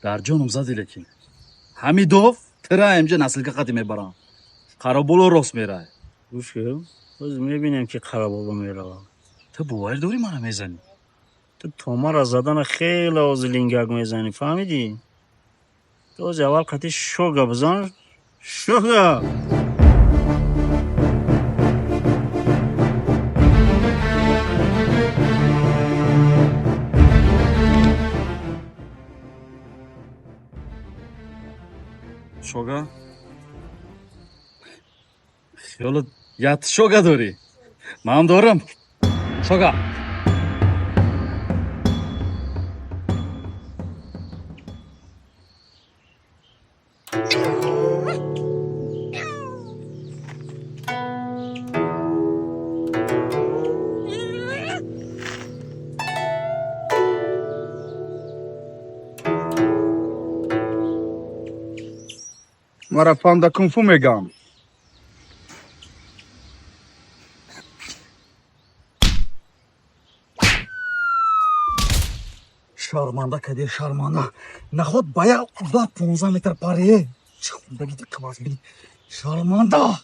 Дар ҷоном зади, лекин ҳамидов тира имҷа наслика қати мебарам, қароболо рост мерай. Гӯш кун, боз мебинем, ки қараболо меравам. Ту боварӣ дорӣ, мана мезанӣ? Ту томара задана хеле ози лингак мезанӣ, фаҳмидӣ? Ту ози аввал қати шога бизан, шога. Шога, хиёлат ят шога дорӣ, ман дорам шога. Мара панда кунфу мегам. Шарманда каде, шарманда. Наход ба як 15 метр паре. Шарманда.